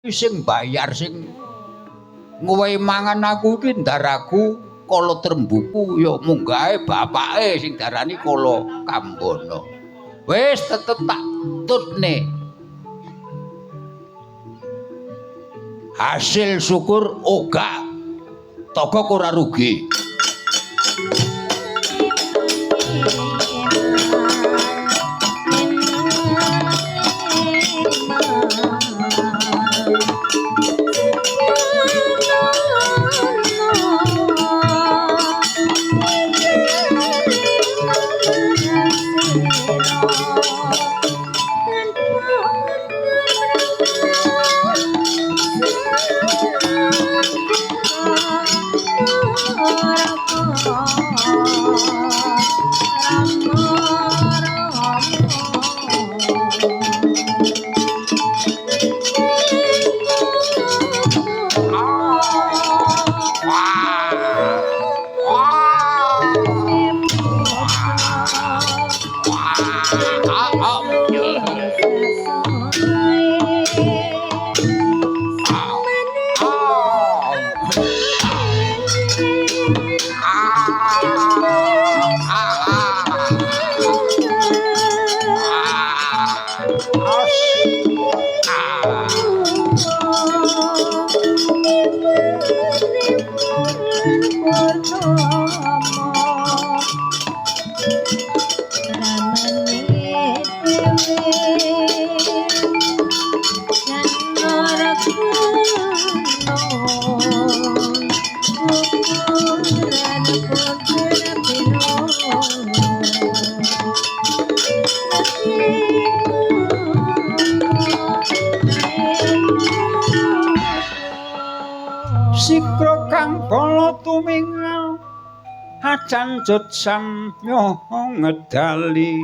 Sing bayar sing nguwehi mangan aku iki ndaraku Kala Trembuku ya munggahe bapake sing darani Kala Kambana. Wis tetep tak tutne. Hasil syukur ora togok ora rugi. Sikra kang bala tumingal acanjut samya ngedali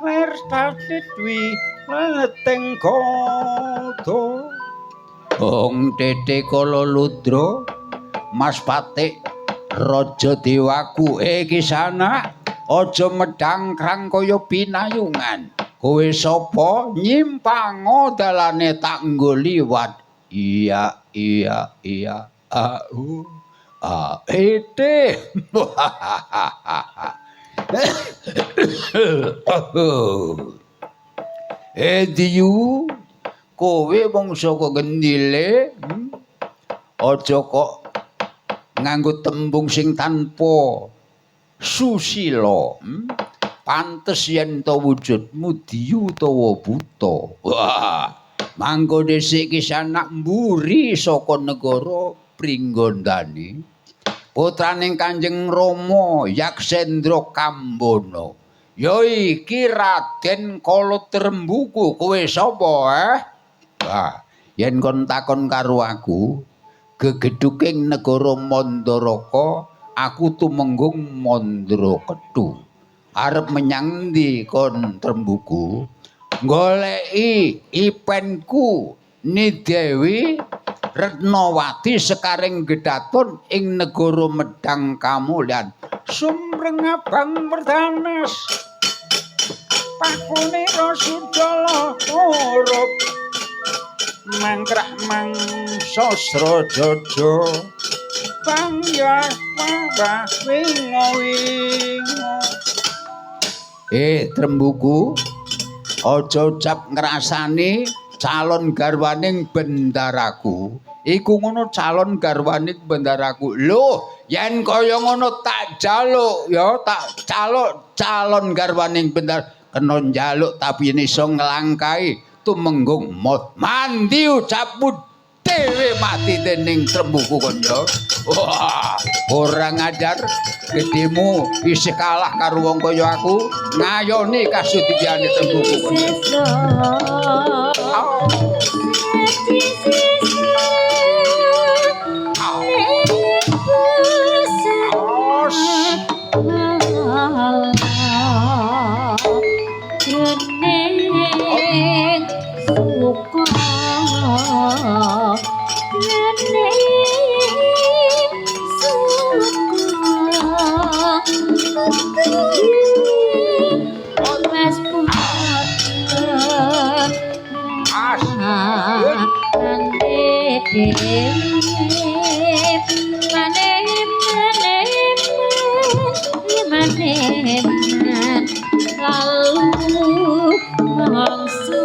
ler tatitwi leteng gada. Ong tete kala ludra Mas Patik raja dewaku iki sana aja medhangkrang kaya pinayungan. Kowe sapa nyimpango dalane tak nggo liwat. Iya iya iya a u a e t. Diyu kowe wong saka ngendile aja kok nganggo tembung sing tanpa susila. Pantes yen to wujudmu diyu utawa buta. Wah, mangko dhisik iki sanak mburi saka negara Pringgondani putraning Kanjeng Rama Yaksendra Kambana. Ya iki Raden Kala Trembuku. Kowe sapa eh? Wah, yen kon takon karo aku, gegedhuking negara Mandaraka, aku tumenggung Mandra Ketu. Arep menyang endi kon Trembuku? Goleki ipenku Ni Dewi Retnawati sekaring gedatun ing negara Medang Kamulyan. Sumreng abang merdanas pakune Rasudala urup mangkrak mang sastra jaja bangya wabah wingo wingo. Trembuku aja ucap ngrasani calon garwaning bendaraku. Iku ngono calon garwaning bendaraku. Lho, yen kaya ngono tak jaluk ya, tak caluk calon garwaning bendar. Kena njaluk tapi yen iso nglangkahi tumenggung mandi ucapmu dhewe mati dening Trembuku kon ya. Wah, ora ngajar gedhemu isih kalah karo wong kaya aku, ngayoni kasudiane Trembuku kon. Mas Putri. Dhewe mane mane mane man lalu mangsa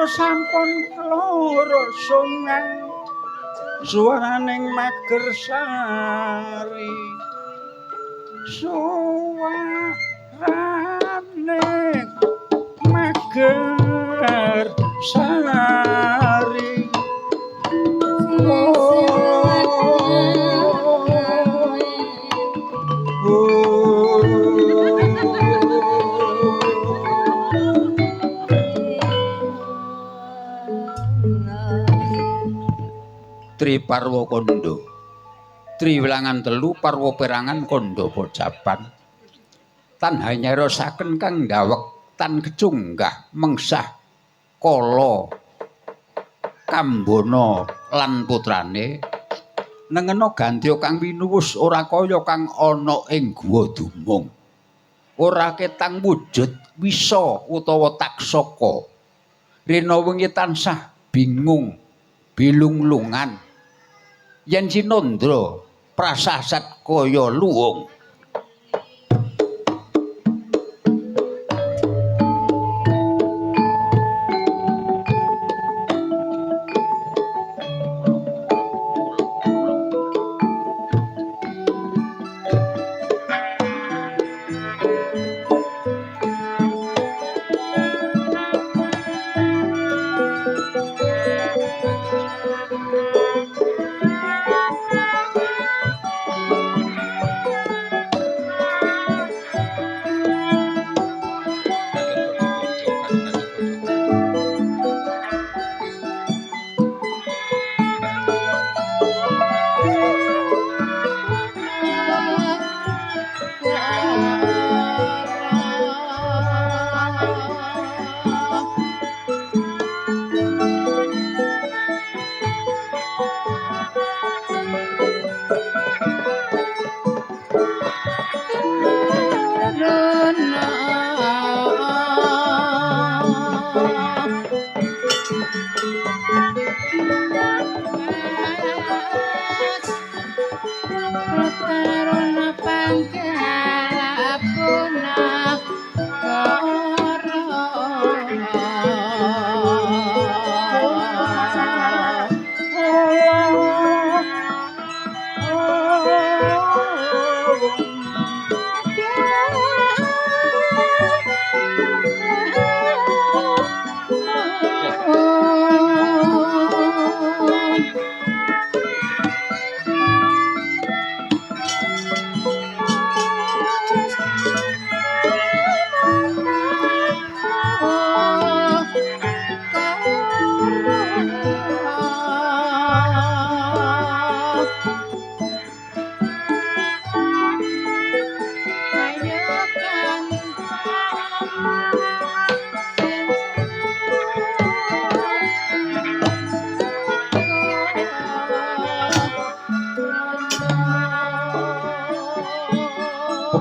Sampun kloro sungang suwaraning magersari suwarane magersari. Tri Parwa Kandha Triwilangan telu parwa perangan kandha pocapan tan hanyarosaken kang ndawek tan kecunggah mengsah kala Kambana lan putrane nengena gandya kang winuwus ora kaya kang ana ing guwa dumung ora ketang wujud wisa utawa taksaka rina wengi tansah bingung bilunglungan yen sinandra prasasat kaya luwung. Thank you.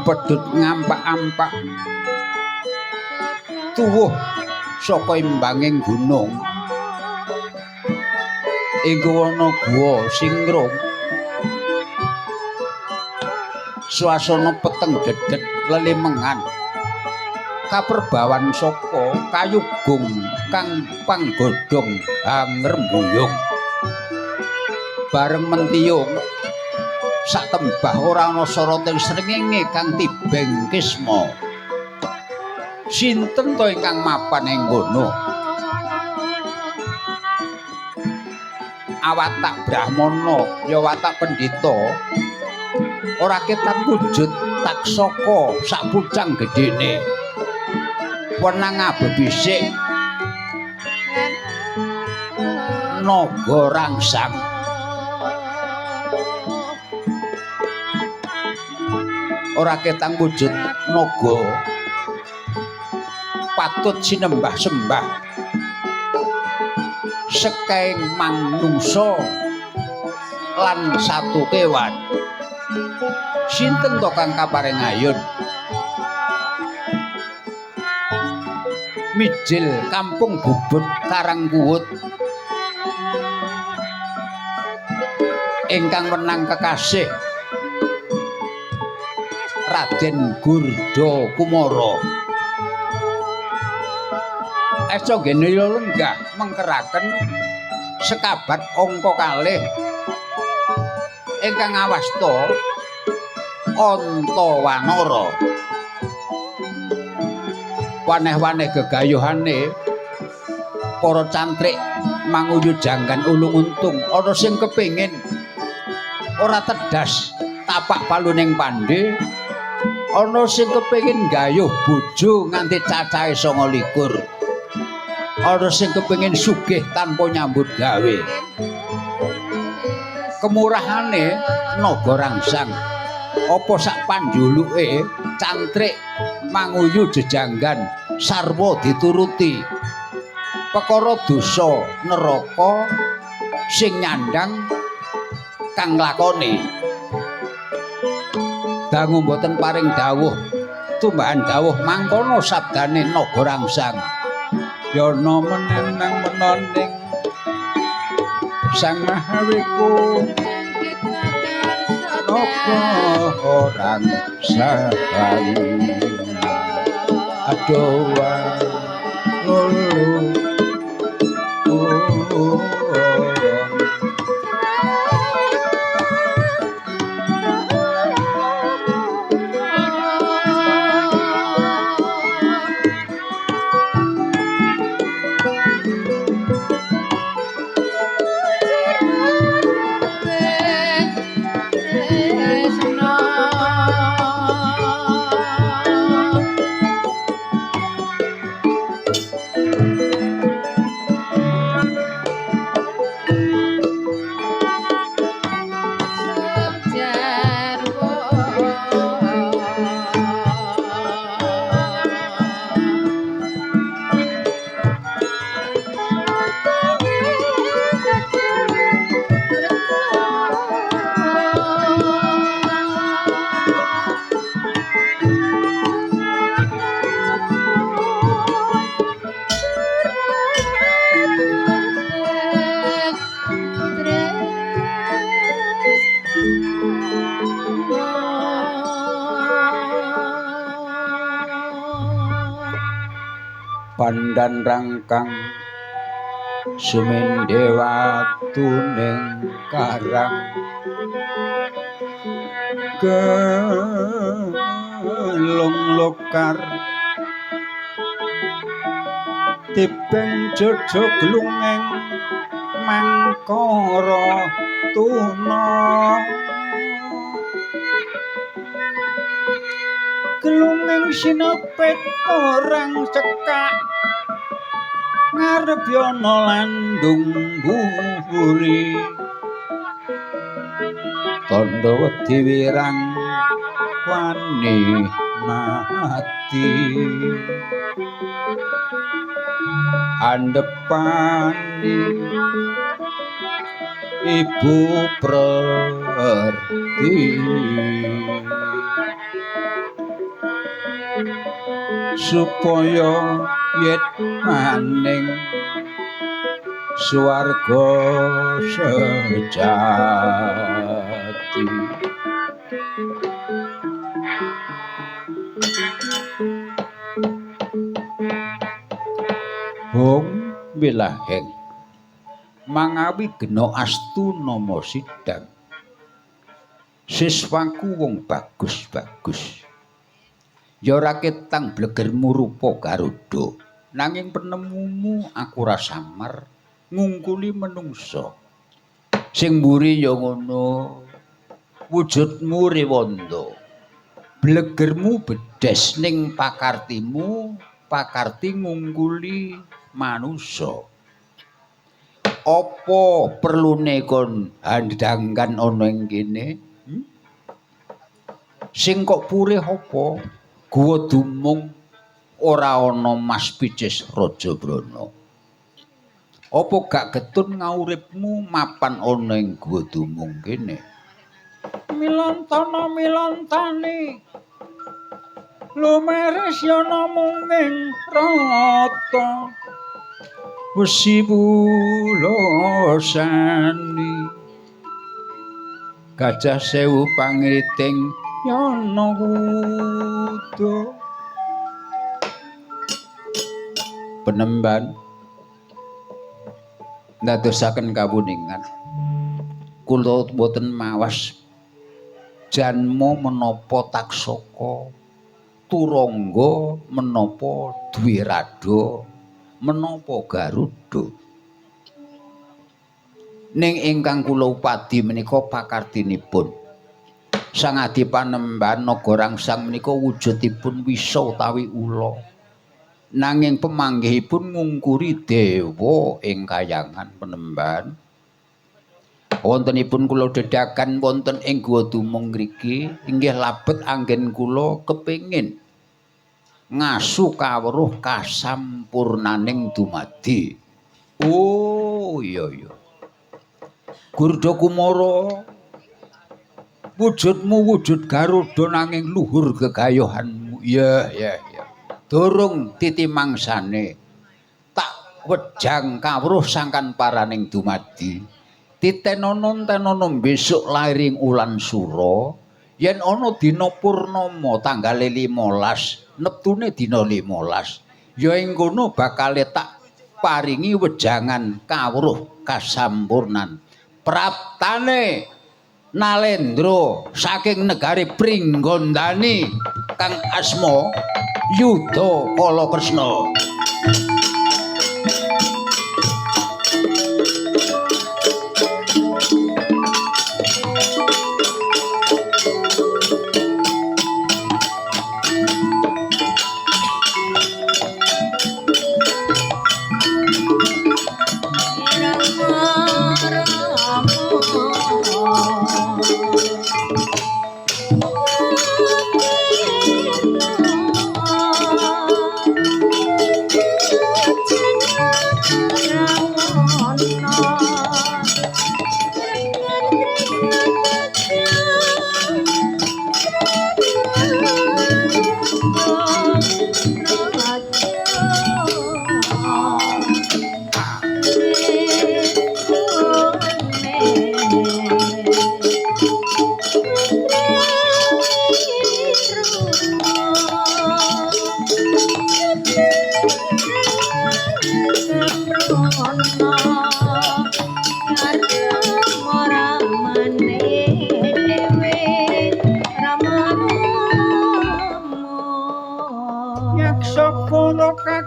Kepedhut ngampak-ampak tuwuh saka imbanging gunung. Iku ana guwa singrung. Suasana peteng dedet lelimengan. Kaperbawan saka kayu gung kang panggodhong hangrembuyung. Bareng mentiyung sak tembah ora ana soroting srengenge kang tibeng kisma. Sinten to ingkang mapan ing kono? Awatak brahmana ya watak pendhita ora ketang wujud taksaka sak pucang gedhene. Wenang abebisik naga rangsang. Ora ketang wujud naga patut sinembah-sembah sekaing manungsa lan satu kewan. Sinten to kang kaparing ayun? Mijil kampung Bubut Karangkuwut ingkang wenang kekasih Raden Gurda Kumara. Eca Genaya lenggah mengkeraken sekabat angka kalih ingkang awasta Antawanara. Waneh-waneh gegayuhane para cantrik manguyu janggan ulung untung ana sing kepengin ora tedas tapak paluning pandhe, ana sing kepengin gayuh bojo nganti cacahe 29, ana sing kepengin sugih tanpa nyambut gawe. Kemurahane naga rangsang apa sak panjuluke cantrik manguyu jejanggan sarwa dituruti. Perkara dosa neraka sing nyandang kang lakoni. Dangu mboten paring dawuh tumbahan dawuh mangkono sabdane naga rangsang. Yana menenang menoning Sang Mahawiku naga rangsang. Aduh lulu pandan rangkang sumende watu ning karang gelung lokar tibeng jojog glungeng mangkara tuna gelungeng sinepet orang cekak ngarep yana landung buri tandha wedi wirang wani mati andhepani ibu Prerti. Supaya yet maning swarga sejati. Hong wilaheng mangawi gena astu nama sidang siswaku wong bagus-bagus. Ya ora ketang blegermu rupa Garuda, nanging penemumu aku ora samar ngungkuli menungsa. Sing mburi ya ngono, wujudmu rewanda, blegermu bedes ning pakartimu, pakarti ngungkuli manusa. Apa perlune kon handangkan ana ing kene? Sing kok purih apa? Guwa dumung ora ana Mas Picis Raja Brana. Apa gak getun ngauripmu mapan ana ing guwa dumung kene? Milantana milantani lumeris yana mung ing rata wesi pulosani gajah sewu pangriting yana kuda. Penemban ndadosaken kawuningan kula boten mawas janma menapa taksaka, turangga menapa dwirada, menapa Garuda. Ning ingkang kula upadi menika pakartinipun Sang Adi Panembahan Naga Rangsang menika wujudipun wisa utawi ula, nanging pemanggihipun ngungkuri dewa ing kayangan Panembahan. Wontenipun kula dadakan wonten ing Guwa Dumung ngriki inggih labet anggen kula kepengin ngasu kawruh kasampurnaning dumadi. Oh iya iya, Gurda Kumara, wujudmu wujud Garuda nanging luhur gegayohanmu. Iya iya iya, durung titi mangsane tak wejang kawruh sangkan paraning dumadi. Titenono tenono besok lairing ulan sura, yen ana dina purnama tanggale 15, neptune dina 15, ya ing kono bakale tak paringi wejangan kawruh kasampurnan praptane Nalendra saking negari Pringgondani kang asma Yudha Kala Kresna.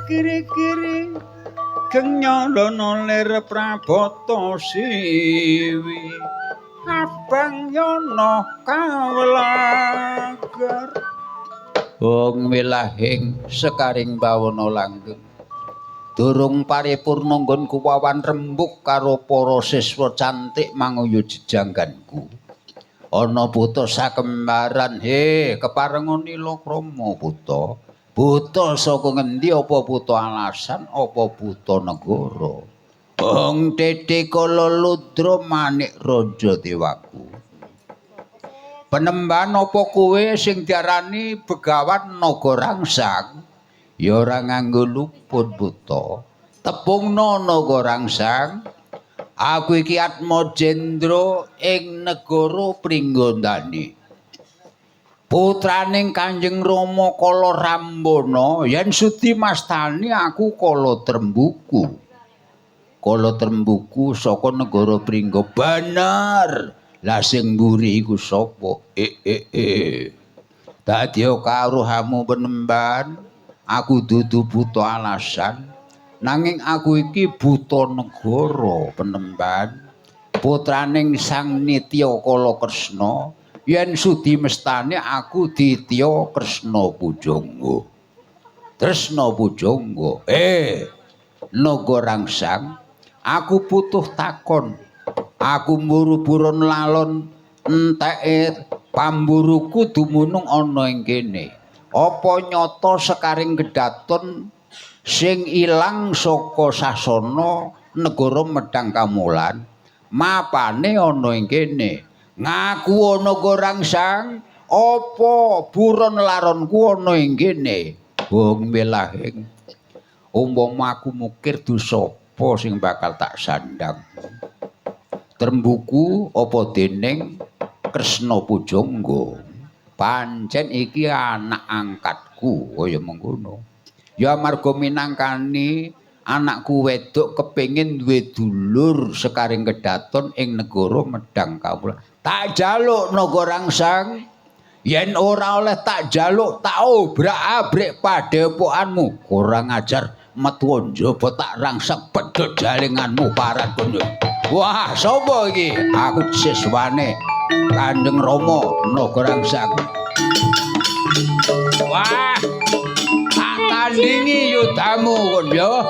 Kiri-kiri genyolono lir prabata siwi abang yono kawelager. Wong wilahing sekaring bawana langgeng durung paripurna nggonku wawan rembug karo para siswa cantik manguyu jejangganku. Ana buta sakembaran, he keparenga nila krama buta. Buta saka ngendi, apa buta alasan apa buta negara? Bong Dede Kala Ludra manik raja dewaku. Penemban apa kowe sing diarani Begawan Naga Rangsang? Ya ora nganggo luput buta. Tepungno Naga Rangsang. Aku iki Atmajendra ing negara Pringgondani. Putraning Kanjeng Rama Kala Rambana, yen sudi mastani aku Kala Trembuku. Kala Trembuku saka negara Pringga. Bener. Lah sing mburi iku sapa? Dadi kawruhamu penemban, aku dudu buta alasan, nanging aku iki buta negara penemban. Putraning Sang Nitya Kala Kresna, yen sudi mestani aku Ditya Kresna Pujangga. Tresna Pujangga. Naga Rangsang, aku putuh takon. Aku mburu buron lalon enteke pamburuku dumunung ana ing kene. Apa nyata sekaring kedaton sing ilang saka sasana negara Medhang Kamulan, mapane ana ing kene. Ngaku Naga Rangsang, apa buron laronku ana ing kene? Wong milahing. Umpama aku mukir dosa apa sing bakal tak sandang? Trembuku apa dening Kresna Pujangga? Pancen iki anak angkatku kaya mengkono. Ya amarga minangkani anakku wedok kepengin duwe dulur sekaring kedaton ing negara Medhang Kamulan. Tak jaluk Naga Rangsang, yen ora oleh tak jaluk tak obrak-abrik padepokanmu. Kurang ajar, metu njaba tak rangsang pedhot jalinganmu paran kono. Wah, sapa iki? Aku siswane Kanjeng Rama Naga Rangsang. Wah, tak tandingi yudamu kon ya.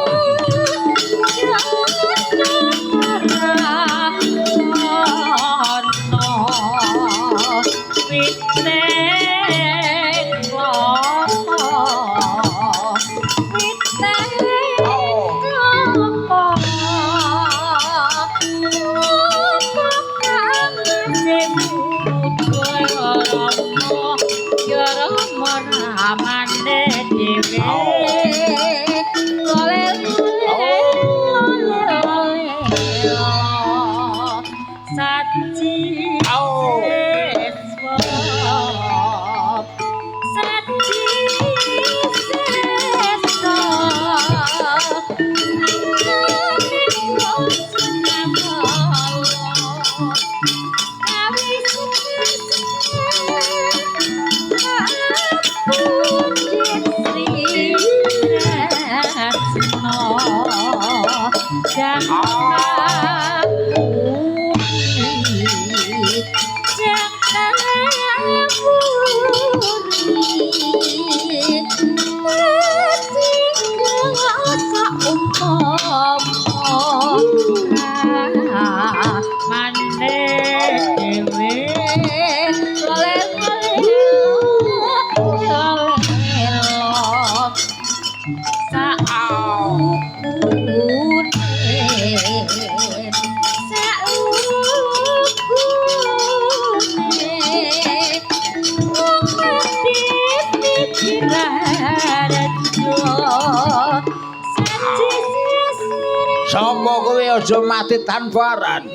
Sapa kowe aja mati tanpa aran.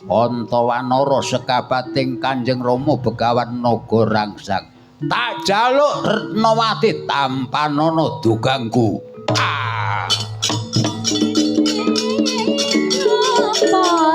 Antawanara sekabating Kanjeng Rama Begawan Naga Rangsang. Tak jaluk Retnawati tampanana dugangku. Ah. Ah.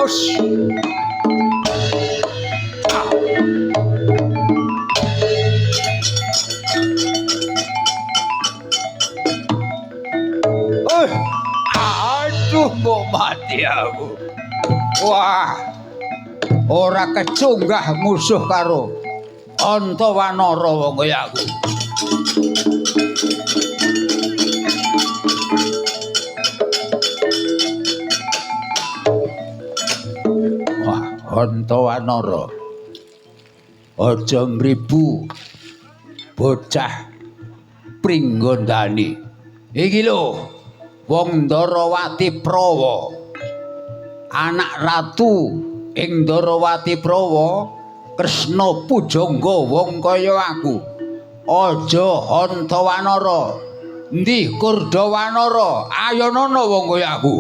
Os. Aduh, mbok mati aku. Wah. Ora kecunggah musuh karo Antawanara wong kaya aku. Wah, Antawanara. Aja mribu bocah Pringgondani. Iki lho, wong Ndarawati Prawa. Anak ratu ing Ndarawati Prawa, Kresna pujangga wong kaya aku. Aja Antawanara. Endi Kurdawanara? Ayonono wong kaya aku.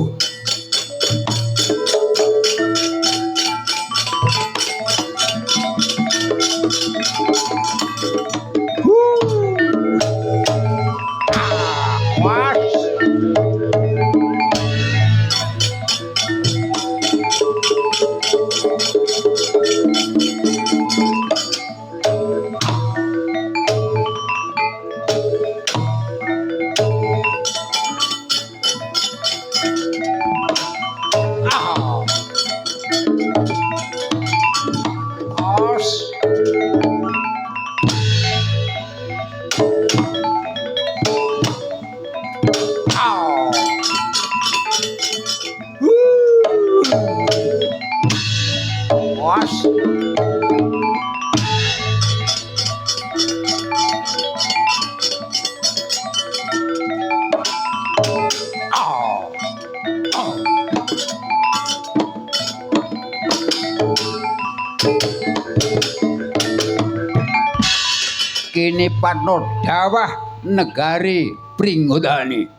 Kini patno dawah negari Pringgondani.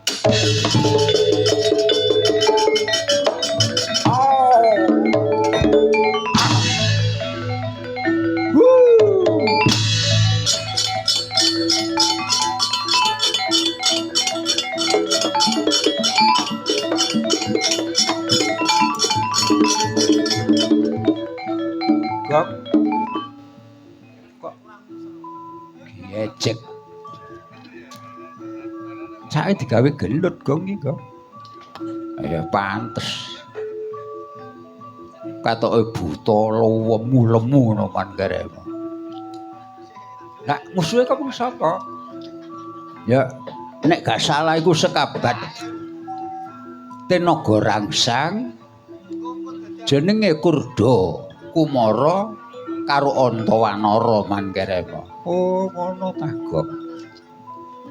Kok gejek. Cake digawe gelut gong iki, Gong. Ya pantes. Katoke buta lemu-lemu ngono manggare. Lah musuhe kok sapa? Ya nek gak salah iku sekabat Tenaga Rangsang jenenge Kurda Kumara karo Antawanara mangkerema. Oh ngono ta, Gong.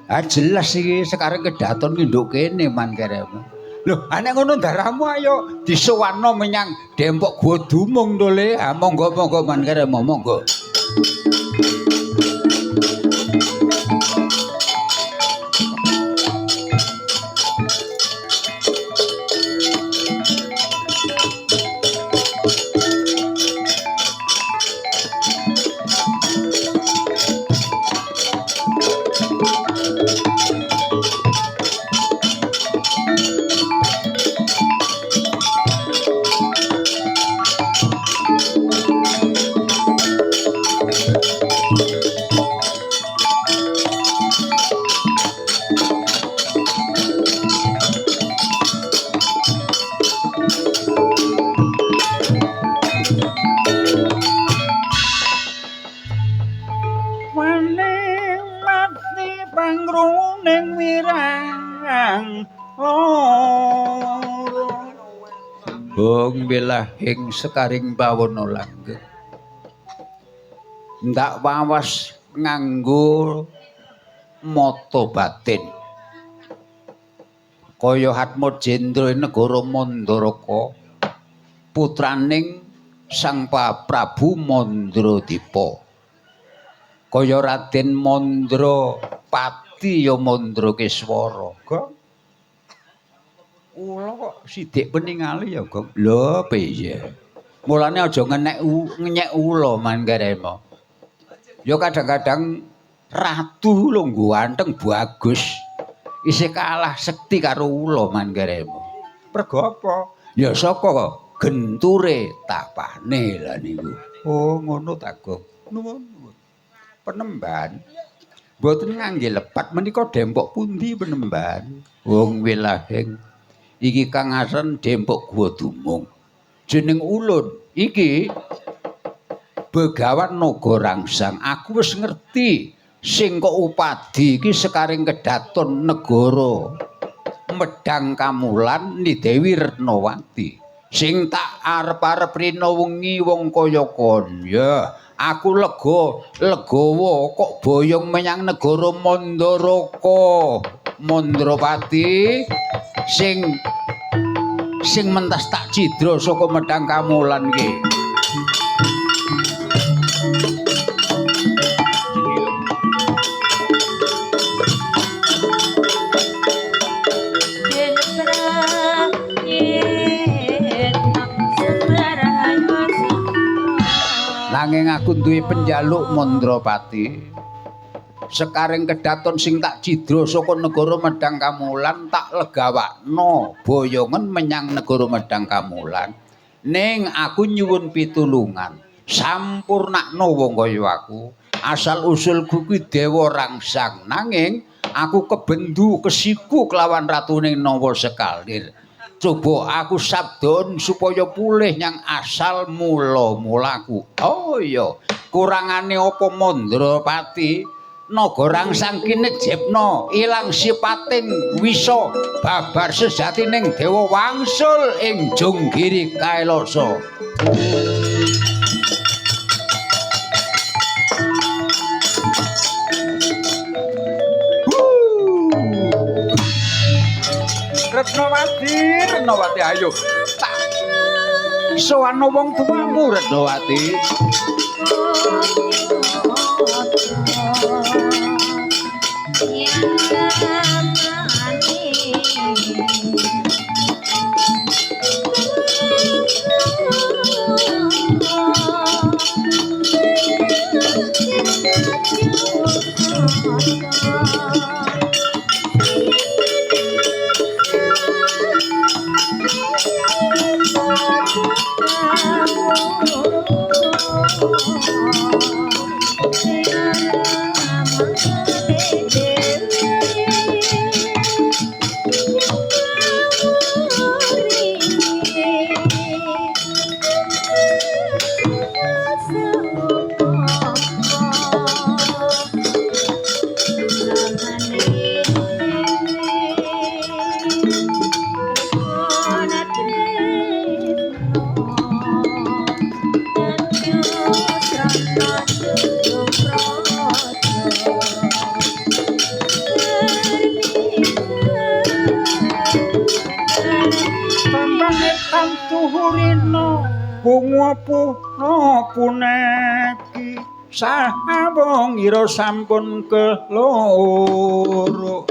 Ah jelas iki sekarang kedaton ki nduk kene mangkerema. Lho, nek ngono ndaramu ayo disowanno menyang Dempok Gua Dumung to Le. Ah monggo-monggo mangkerema, monggo. Ing sekaring bawana langgeng ndak wawas nganggo mata batin kaya Hatmajendra negara Mandaraka putraning Sang Prabu Mandradipa kaya Raden Mandrapati ya Mandrakeswara. Gong ula kok sidik peningali ya, Gong. Lho piye? Mulane aja ngenek ngenyek ula mangkerema. Ya kadang-kadang ratu lho ganteng bagus isih kalah sekti karo ula mangkerema. Mergo apa? Ya saka Genture tapane lha niku. Oh ngono ta, Gong. Nuwun nuwun. Penemban mboten ngangge lepat menika dempok pundi penemban? Wong wilahing iki kang aran dempok Gua Dumung. Jeneng ulun iki Begawan Naga Rangsang. Aku wis ngerti sing kok upadi iki sekaring kedaton negara Medang Kamulan Ni Dewi Retnawati. Sing tak arep-arep rina wengi wong kaya kon. Ya, aku lega, legawa kok boyong menyang negara Mandaraka. Mandrapati sing sing mentas tak cidra saka Medang Kamulan iki. Nanging aku duwe penjaluk Mandrapati. Sekaring kedaton sing tak cidra saka negara Medang Kamulan tak legawakno boyongen menyang negara Medang Kamulan. Ning aku nyuwun pitulungan. Sampurnakno wong kaya aku. Asal usulku kuwi Dewa Rangsang. Nanging aku kebendu kesiku kelawan ratune Nawa Sekalir. Coba aku sabdon supaya pulih nyang asal mula-mulaku. Oh iya, kurangane apa Mandrapati? Naga Rangsang ki nejepno ilang sipating wisa babar sejatining dewa wangsul ing Jonggiri Kailasa. Retnawati, Retnawati ayo. Tak sowan wong tuamu Retnawati. Puneki sawong ira sampun keloro.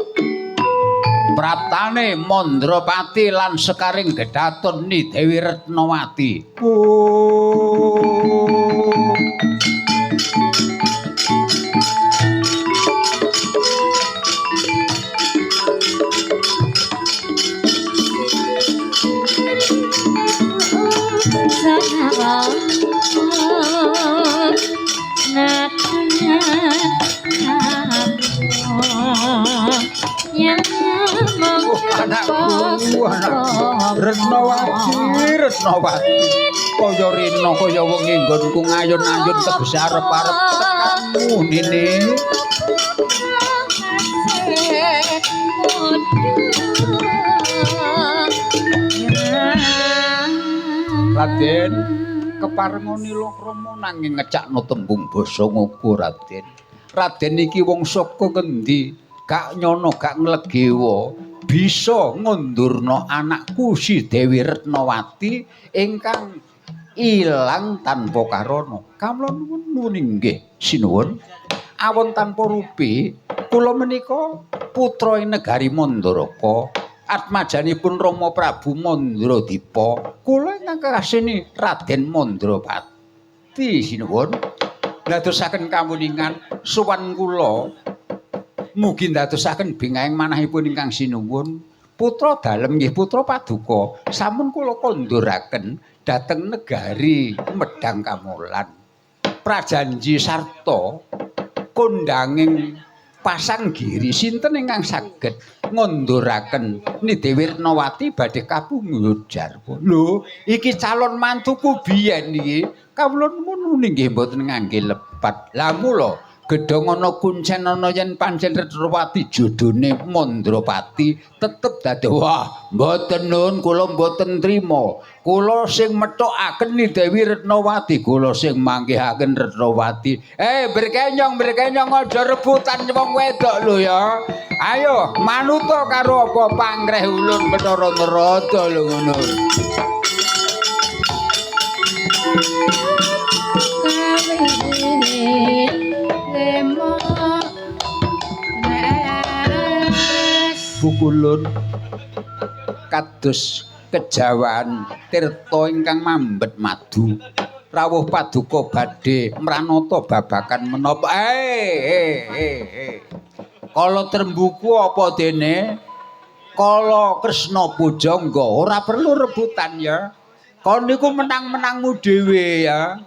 Praptane Mandrapati lan sekaring gedaton Ni Dewi Retnawati. Retnawati, Retnawati, kaya rina kaya wengi nggonku ngayun-ayun tegese arep-arep tekanmu nini. Raden, keparenga nilakrama nanging ngecakno tembung basa nguku Raden. Raden iki wong saka ngendi? Gak nyono, gak nglegewa. Bisa ngundurna anakku si Dewi Retnawati ingkang ilang tanpa karana. Kamla nuwun inggih sinuwun. Awon tanpa rupi kula menika putra ing negari Mandaraka. Atmajanipun Rama Prabu Mandradipa. Kula ingkang kasini Raden Mandrapati sinuwun. Ndadosaken kamuningan sowan kula mugi ndadosaken bingahing manahipun ingkang sinuwun. Putra dalem nggih putra paduka sampun kula konduraken dhateng negari Medang Kamolan. Prajanji sarta kondanging pasang giri sinten ingkang saged ngonduraken Ni Dewi Retnawati badhe kapunggul jarwa. Lho, iki calon mantuku biyen iki. Kawula nuwun nggih mboten ngangge lepat. Lah mula gedhong ana kuncen ana yen pancen Retnawati jodhone Mandrapati tetep dadi wah mboten nun kula mboten trima. Kula sing methokaken Ni Dewi Retnawati, kula sing manggihaken Retnawati. Berkenyong berkenyong aja rebutan wong wedok lho ya. Ayo manuta karo apa pangreh ulun Bathara Narada lho ngono. Pukulun kados kejawan tirta ingkang mambet madu. Rawuh paduka badhe mranata babagan menapa. Kala trembuku apa dene? Kala Kresna Pujangga ora perlu rebutan ya. Kon niku menang-menangmu dhewe ya.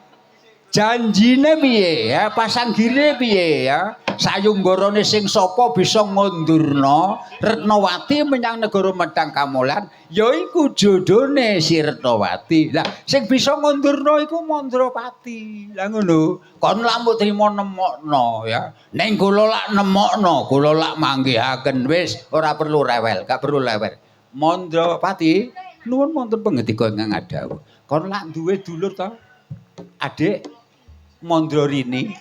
Janjine piye ya, pasanggire piye ya? Sayunggarane sing sapa bisa ngundurna Retnawati menyang negara Medang Kamolan yaiku jodhone si Retnawati. Lah sing bisa ngundurna iku Mandrapati. Lah ngono. Kon lak mbok trimo nemokno ya. Ning kula lak nemokno, kula lak manggihaken wis ora perlu rewel, gak perlu lewer. Mandrapati nuwun wonten pangendika ingkang adhawuh. Kon lak duwe dulur to? Adik Mandrarini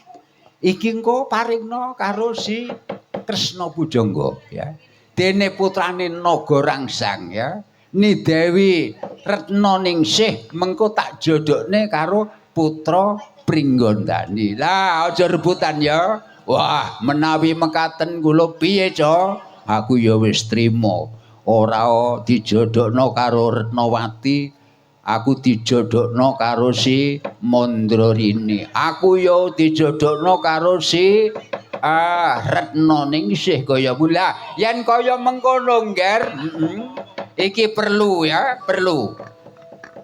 iki engko paringna karo si Kresna Pujangga ya. Dene putrane Naga Rangsang ya. Ni Dewi Retnaningsih mengko tak jodhokne karo putra Pringgondani. Lah aja rebutan ya. Wah, menawi mekaten kula piye, Ca? Aku ya wis trima. Ora dijodhokno karo Retnawati, aku dijodhokno karo si Mandrarini. Aku ya dijodhokno karo si Retnaningsih kaya mula. Yen kaya mengkono, Ngger, iki perlu ya, perlu.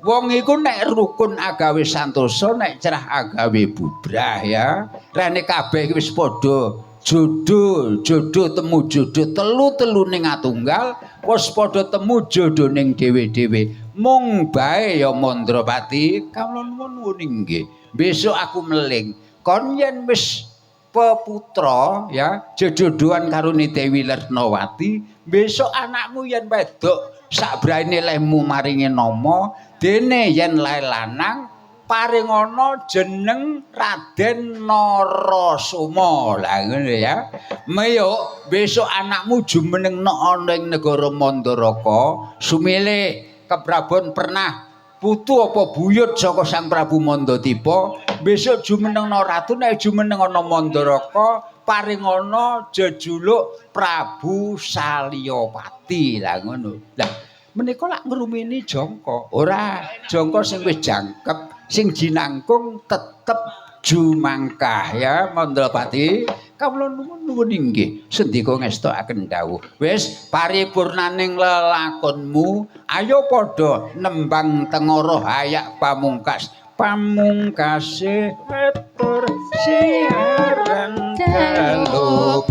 Wong iku nek rukun agawe santosa, nek cerah agawe bubrah ya. Rene kabeh wis padha jodoh, jodoh temu jodoh, telu-telu ning atunggal, wis padha temu jodoh ning dhewe-dhewe. Mung bae ya Mandrapati, kawula nuwun inggih. Besok aku meling. Kon yen wis peputra ya, jejodohan karo Ni Dewi Retnawati, besok anakmu yen wedok sakbrane lehmu maringi nama, dene yen lae lanang paringana jeneng Raden Narasoma. Lah ngono ya. Meyuk besok anakmu jumenengno ana ing negara Mandaraka, sumile keprabon pernah putu apa buyut saka Sang Prabu Mandadipa, besok jumenengno ratu nek jumeneng ana Mandaraka paringana jejuluk Prabu Salyapati. Lah ngono. Lah menika lak ngrumini jangka. Ora, jangka sing wis jangkep, sing jinangkung tetep jumangkah ya Mandrapati. Kawula nuwun inggih sendika ngestokaken dawuh. Wis paripurnaning lelakonmu, ayo padha nembang tengara hayak pamungkas. Pamungkase atur siaran dalu.